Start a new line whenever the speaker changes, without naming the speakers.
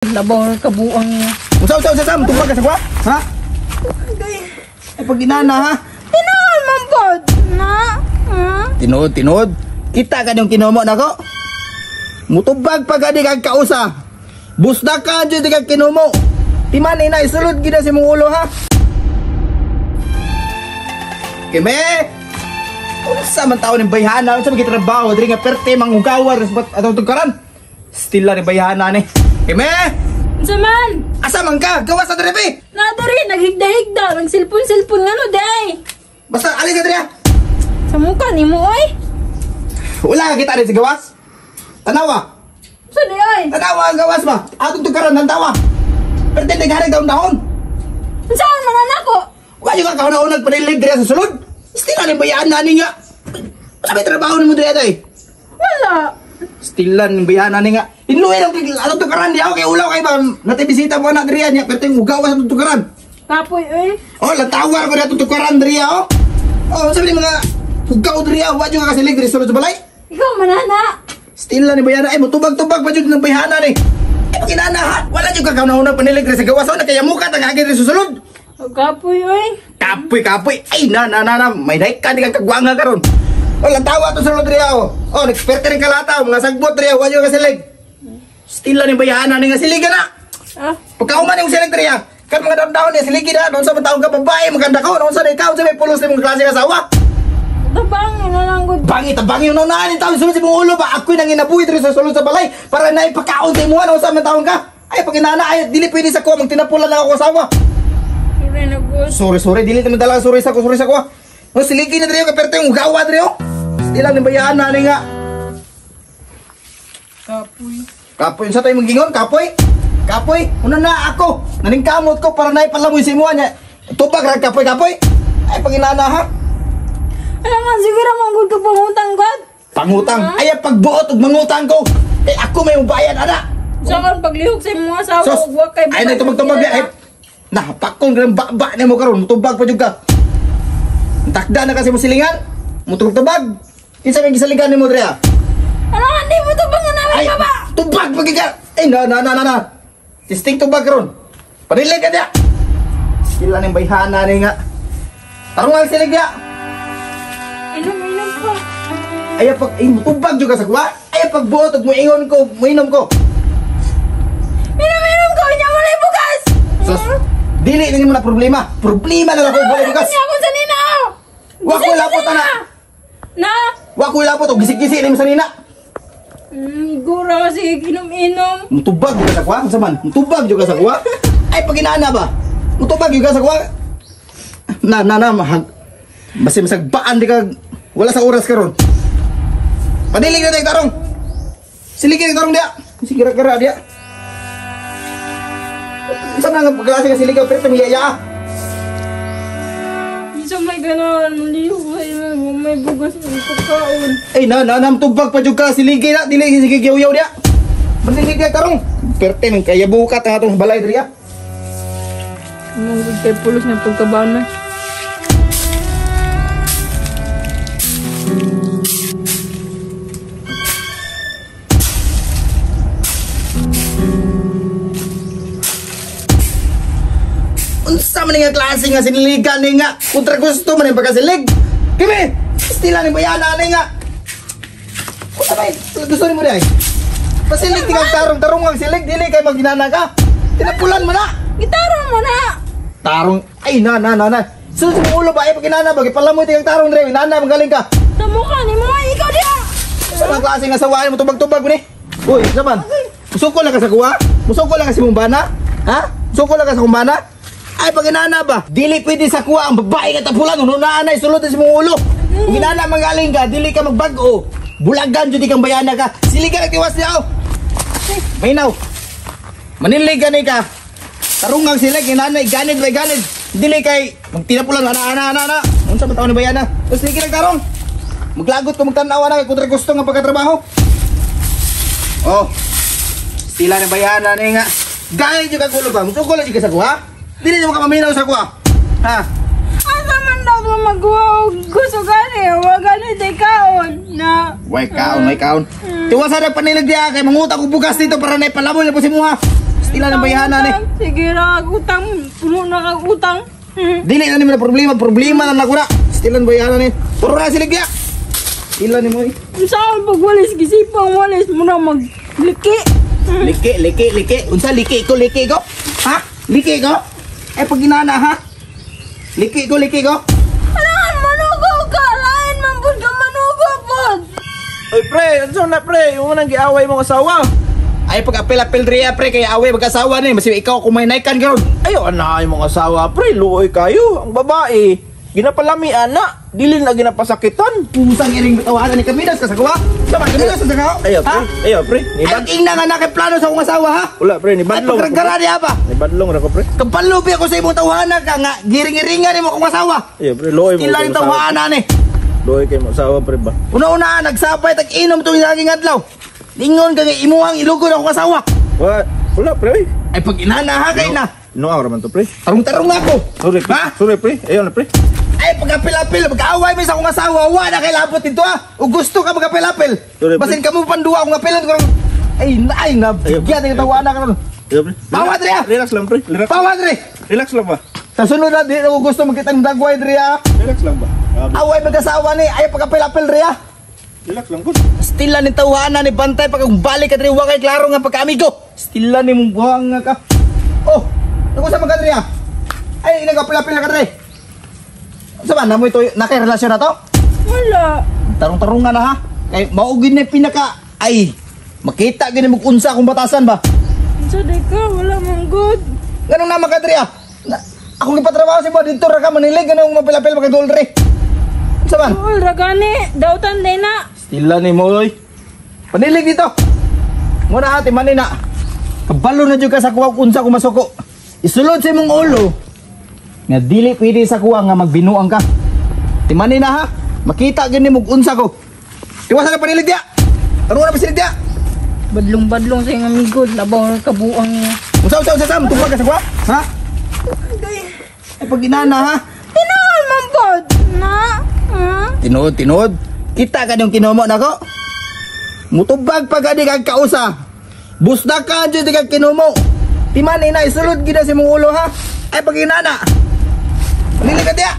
Labaw ng kabuang niya.
Unsa unsa unsa sam tubag ka sa kwa? Ha? Ay pag inana ha.
Tinuod man pod. Na? Ha?
Tinuod tinuod. Kita ka niyong kinomo nako. Mutubag pa gani kag kausa. Busda ka jud kag kinomo. Timan ina isulod gid na sa imong ulo ha. Kime. Unsa man taon ning bayhana, unsa man gitrabaho diri nga perte mangugawar atong tugkaran. Still ni bayhana ni. Kime.
Unsa man?
Asa man ka? Gawas sa diri be.
Na diri naghigda-higda, nagsilpon-silpon ngano day.
Basta alis ka diri ha.
Sa muka nimo oy.
Wala ka kita rin sa gawas. Tanawa.
Unsa di ay?
Tanawa ang gawas ba? Atong tugkaran ng tawa. Perte nagharig daon-daon.
Unsa man anak ko?
Wa yung ka kauna-unag panilig diri sa sulod. Still ni bayaan na ni nga. Wala may trabaho nimo diri atay.
Wala.
Still ni bayaan na ni nga. Inluwi lang kay atong tukaran di ako kay ulaw kay ba natay bisita mo na diri niya perte ugawas atong tukaran.
Kapoy oy.
Oh, lantawar ko atong tukaran diri oh. Oh, sabi ni mga hugaw diri wa jud ka kasilig diri sulod sa balay.
Ikaw manana.
Still ni bayana ay mutubag-tubag pa jud ng bayhana ni. Ay paginana ha. Wala jud ka kauna-unag panilig diri sa gawas oh, nakayamukat ang agi diri sa sulod.
Kapoy oy.
Kapoy kapoy. Ay na na na na may daik ka di kang kagwanga karon. Oh, lantawa to sulod diri oh. Oh, nagperte rin kalata mga sagbot diri wa jud ka kasilig. Still ni bayana ni nga siligan na.
Ah,
Pagkauman yung silig diri ah. Kan mga daon-daon ni siligi na doon sa taong ka babae maganda ko doon sa ikaw sa may pulos ni mong klase ka sawa.
tabangin na lang gud.
Bangi tabangi yung naunahan yung taon sulod sa mong ulo ba ako'y nang inabuhi diri sa sulod sa balay para na ipakaon sa imuha sa man taong ka. Ay pag inana ay dili pwede sa ko magtinapulan lang ako asawa.
Sorry na gud.
Sorry sorry dili naman talaga sorry sa ko sorry sa ko. No siligi na diri ka perte yung gawa diri oh. Still ni bayaan na ni nga.
Kapoy.
Kapoy sa tayo manggingon kapoy. Kapoy una na ako naningkamot ko para na ipalamoy sa imuha niya. Tubag ra kapoy kapoy. Ay pag inana ha.
Alam nga, siguro mo gud ka pangutang god.
Pangutang. Ay pagbuot og mangutang ko. Eh ako may mubayad ana.
Sa kan paglihok sa imong asawa
Sos,
ug wa kay
ay na tubag-tubag ay. Nah, pakon gran ba nimo karon, mutubag pa jud ka. Takda na kasi mo silingan. Mutubag-tubag. Kinsa may gisaligan nimo diri ah?
Ano nga, di mo tubag nga namin
Ay,
baba.
tubag pagi ka. Ay na na na na na. Tisting tubag karon. Panilig ka diya. Sila ning bayhana ni nga. Tarong ang silig diya.
Inom-inom pa.
Ay pag ay, mutubag jud ka sa kuwa. Ay pagbuot og moingon ko, moinom ko.
Inom-inom ko, nya walay bugas.
Sos, dili na nimo na problema. Problema na lang ko walay bugas.
Nya akong sanina.
Wa ko lapot ana.
Na.
Wa ko lapot og gisig-gisi nimo sanina.
Gura kasi inom-inom.
Mutubag jud ka sa kuwa, unsa man? Mutubag jud ka sa kuwa. Ay paginana ba? Mutubag jud ka sa kuwa. Na na na mahag. Basta masagbaan di ka wala sa oras karon. Padilig na tayo tarong. Siligin tarong diya. Sige ra diya. Unsa na nga pagklase nga siligaw pero tumiyaya.
Isa may ganon, lihok sa imo, may bugas ng pagkaon.
Ay na na na tubag pa jud ka siligay na dili sige yaw-yaw diya. Manilig diya tarong. Perte man kaya bukat ang atong balay diri ah.
Mong kay pulos na pagkabana.
Unsa man nga klase nga siniligan ni nga kontra gusto man ang pagkasilig. Kime, stila ni bayana ni nga. Unsa may gusto nimo di ay? Pasilig ti kag tarong-tarong ang silig dili kay maginana ka. Tinapulan mo na.
Gitarong mo na.
Tarong ay na na na na. Sulod sa ulo ba ay paginana ba gipalamoy ti kag tarong dre nana magaling ka.
Sa mukha ni mo ay ikaw diha.
Sa mga klase nga sawahan mo tubag-tubag ni. Uy, unsa man? Musuko lang ka sa kuwa? Musuko lang ka sa imong bana? Ha? Musuko lang ka sa kumbana? Ay paginana ba? Dili pwede sa kuwa ang babae nga tapulan uno na anay sulod sa imong ulo. Kung ginana magaling ka, dili ka magbag-o. Bulagan jud kang bayana ka. Sili ka nagtiwas niya oh. Maynaw. Manilig ka ni ka. Tarungang sila ginana ganid bay ganid. Dili kay magtinapulan ana ana ana ana. Unsa man taon ni bayana? Tapos sige nagtarong. Maglagot ko magtan-awa na kay kontra gusto nga pagkatrabaho. Oh. Sila ni bayana ni nga. Gay jud kag ulo ba? Musuko lang jud ka sa kuha. Dili mo ka maminaw sa kuha. Ha?
Asa man daw mo magwa og gusto gani, wa gani day kaon na.
Way kaon, way kaon. Tiwasan ang panilig diya kay mangutang og bugas dito para na ipalamoy na po si muha. Stila ng bayhana ni.
Sige ra utang, puno na kag utang.
Dili na nimo na problema, problema na nako na. Stila ng bayhana ni. Puro na siligya. Stila nimo eh.
Unsaon pag walis gisipang walis mo na magliki.
Liki, liki, liki. Unsa liki ko, liki ko? Ha? Liki ko? Eh pag ginana ha? Liki ko, liki ko.
Kailangan manugo ka, lain man pud ka manugo pod.
Oy pre, ano na pre? Yung unang giaway mong asawa.
Ay pag apel-apel riya pre kay away mag-asawa ni basi ikaw kumainay kan karon.
Ayo ana ay mong asawa pre, luoy kayo. Ang babae, ginapalami ana, dili na ginapasakitan.
Pusang iring tawanan ni Kaminas ka sa kuwa. Sama Kaminas ka sa kuwa.
Ayo pre,
Ha?
ayo pre.
Ay
Ni bad
ingna nga na kay plano sa akong asawa ha.
Wala pre, ni
Ay
badlong.
pagragara niya ba?
Ni badlong ra ko pre.
Kapalubi ako sa imong tawanan ka nga giring-iringan nimo akong asawa.
Ayo pre, luoy mo.
Ila
kay
ni
mong asawa.
tawanan ni.
Luoy kay mong asawa pre ba.
Una-una nagsapay tag inom tuwing laging adlaw. Ingon ka nga imuhang ilugod akong asawa.
Wa, wala pre. Oy.
Ay pag inana ha kay na.
No ra man to pre.
Tarong-tarong ako.
Sorry pre.
Ha?
Sorry pre. Ayo na pre.
Ay pag-apil-apil, mag-away may sa akong asawa, wa na kay labot dito ha. O gusto ka mag-apil-apil.
Sorry, pre.
Basin ka mo panduwa akong apilan karon. Ay na ay na bigyan tayo tawanan karon.
Ayo pre.
Bawa, dre, ah.
Relax lang pre. Relax.
Pawa dre.
Relax lang ba?
Sa sunod na di ako gusto makita ng dagway dre ha.
Relax lang ba? Grabe.
Away mag-asawa ni ay pag-apil-apil dre ha.
Relax lang gud.
Stila ni tawanan ni bantay pag kung balik ka dre wa kay klaro nga pagka-amigo. Stila ni mong buhang nga ka. Oh, naku sa mga dre ha. Ay nag-apil-apil na ka dre. Sa ba namo ito nakay relasyon na to?
Wala.
Tarong-tarungan na ha. Kay mao gyud na pinaka ay makita gyud mo unsa akong batasan ba.
Unsa day ka, wala man good.
Ganun na makadri ah. Na, akong gipatrabaho si mo dito ra ka manilig ganung mapilapil makadol dre. Unsa man?
Duol ra gani, dautan day na.
Stila ni mo oy. Panilig dito. Muna ate mani na. Kabalo na jud ka sa kuwa kung unsa ko masuko. Isulod sa imong ulo. Nga dili pwede sa kuwa nga magbinuang ka. Timani na ha. Makita gyud nimo kung unsa ko. Tiwasan na panilig diya. Tarungan na panilig diya.
Badlong-badlong sa iyong amigo, labaw ng kabuang niya.
Unsa unsa unsa sam tupag ka sa kuwa? Ha? Ay pag inana ha.
Tinuod man pod. Na? Ha?
Tinuod tinuod. Kita ka niyong kinomo nako. Mutubag pa gani kag kausa. Busda ka jud kag kinomo. Timani na isulod gid na sa imong ulo ha. Ay pag inana. Panili ka diya.